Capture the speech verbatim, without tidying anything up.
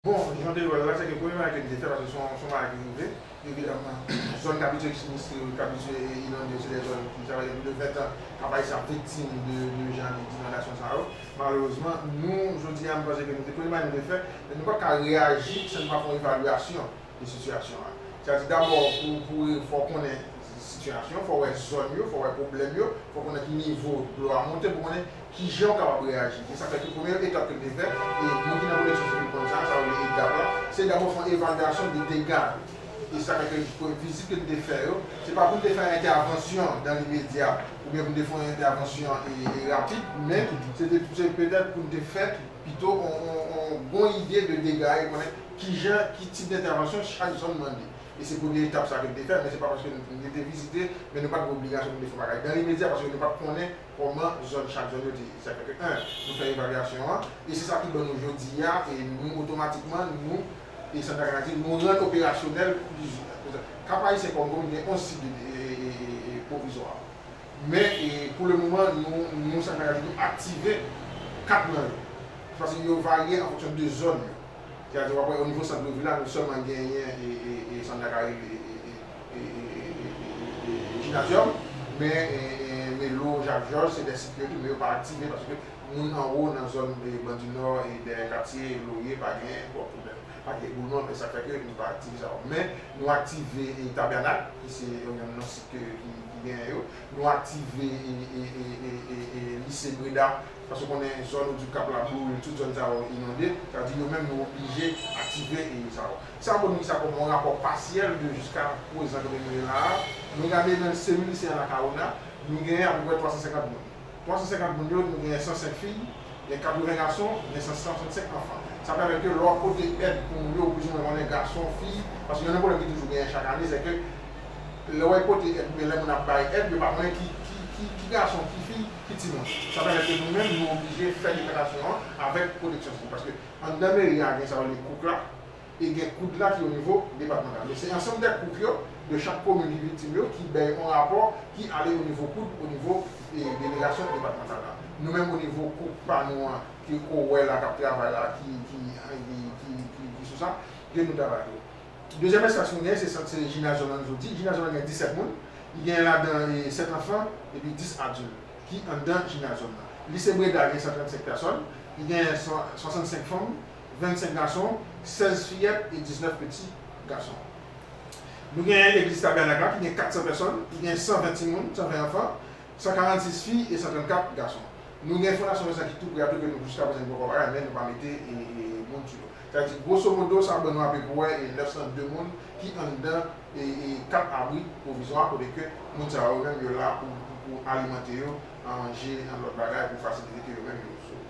Bon, jan w te wè l la, se ke premye bagay ke n te fè, paske se yon, se yon bagay ki rive, evidaman, zòn k abitye sinistre yo, k abitye inonde yo, se de zòn ki, sa fè plis de ven tan, Kap Ayisyen ap viktim de, de jan de inondasyon sa yo. Malerezman, nou, jodi a, m panse ke nou te premye bagay nou te fè, men nou pa ka reyaji san nou pa fè yon evalyasyon de sitiyasyon an. Sètadi, dabò, pou, pou fò w konnen sitiyasyon, fò w wè zòn yo, fò w wè pwoblèm yo, fò w konnen ki nivo dlo a monte, pou konnen kijan w kapab reyaji. E sa fè ke premye etap ke m te fè, e moun ki nan pwoteksyon sivil konn sa, sa yo rele EGAP la, se dabò fè yon evalyasyon de dega yo. E sa fè ke vizit ke m te fè yo, se pa pou m te fè yon entèvansyon dans l'immédiat, oubyen pou m te fè yon entèvansyon e, e rapid, men se te, se petèt pou m te fè pito on, on, on bon ide de dega yo, konnen kijan, ki tip entèvansyon chak zòn mande. E se premye etap sa ke n te fè, men se pa paske nou, nou te vizite, men nou pa t gen obligasyon pou nou te fè bagay dans l'immédiat, paske nou pa t konnen kòman zòn, chak zòn yo te ye. Sa fè ke, en, nou fè evalyasyon an, e se sa ki ban nou jodi a, e nou otomatikman, nou, e Santa Cruz, nou rann operasyonèl plizyè. Kap Ayisyen kòm komin gen onz sit de, e, e, e, e, pwovizwa. Men, e, pou le moman, nou, nou, Santa Cruz, nou aktive kat nan yo. Paske yo varye an fonksyon de zòn yo. Sètadi, w ap wè, o nivo sant vil la, nou sèlman genyen e, e, e, sant Dakar, e, e, e, Jinazyòm, men, e, e, Melo, Jak Jòj, se de sit ke yo tou, men yo pa aktive paske moun anwo nan zòn, e, Bò di Nò, e, dèyè katye, Lorye, pa gen twòp pwoblèm. Pa gen boulman, e sa fè ke nou pa aktive sa yo. Men, nou aktive, e, Tabènak, ki se yon, yon sit ke, ki, ki genyen yo. Nou aktive, e, e, e, e, e, e, Lise Breda, paske w konnen zòn ou di Kap Labou, tout zòn sa yo inonde, sa vle di yo menm yo oblije aktive e sa yo. Sa ban nou sa kòm yon rapò pasyèl de jiska prezan kote nou ye la a. Nou gade nan selil lise a La Corona, nou genyen apeprè twa san senkant moun. Twa san senkant moun yo, nou genyen san senk fi, gen katreven gason, gen san swasannsenk anfan. Sa pèmèt ke lè w ap pote èd pou moun yo, ou plizoumwen konnen gason, fi, paske yon nan pwoblèm ki toujou genyen chak ane, se ke lè w ap pote èd, oubyen lè moun ap bay èd, yo pa konnen ki, ki, ki, ki gason, ki fi, ki timoun. Sa pèmèt ke nou menm, nou oblije fè deklarasyon an avèk pwoteksyon sivil. Paske anndan meri a, gen sa yo rele kouk la, e gen koud la ki o nivo depatmantal. Men se ansanm de kouk yo, de chak komin ki viktim yo, ki bay yon rapò, ki ale o nivo koud, o nivo, e, delegasyon depatmantal la. Nou menm o nivo kouk pa nou an, ki, ke w wè la, k ap travay la, ki, ki, ki, ki, ki, ki sou sa, ke nou travay tou. Dezyèm espas nou genyen, se sant, se jinazyòm nan nou di. Jinazyòm nan gen disèt moun. Li genyen ladan, e, sèt anfan, epi dis adilt ki anndan jinazyòm nan. Lise Breda gen san trannsenk pèsòn. Li genyen swa-, swasannsenk fanm, vennsenk gason, sèz fiyèt e diznèf piti gason. Nou genyen legliz Tabènak la, ki gen kat san pèsòn, ki gen san ven timoun, san ven anfan, san karannsis fi e san trannkat gason. Nou gen Fondasyon Vincent ki tou prè a tou, ke nou jiska prezan nou poko bagay, men nou pa mete, e, e, moun sou yo. Sa vle di, gwoso modo, sa ban nou apeprè, e, nèf san de moun ki anndan, e, e, kat abri pwovizwa, kote ke moun sa yo menm yo la pou, pou, pou alimante yo, an manje, an lòt bagay, pou fasilite ke yo menm yo, yo,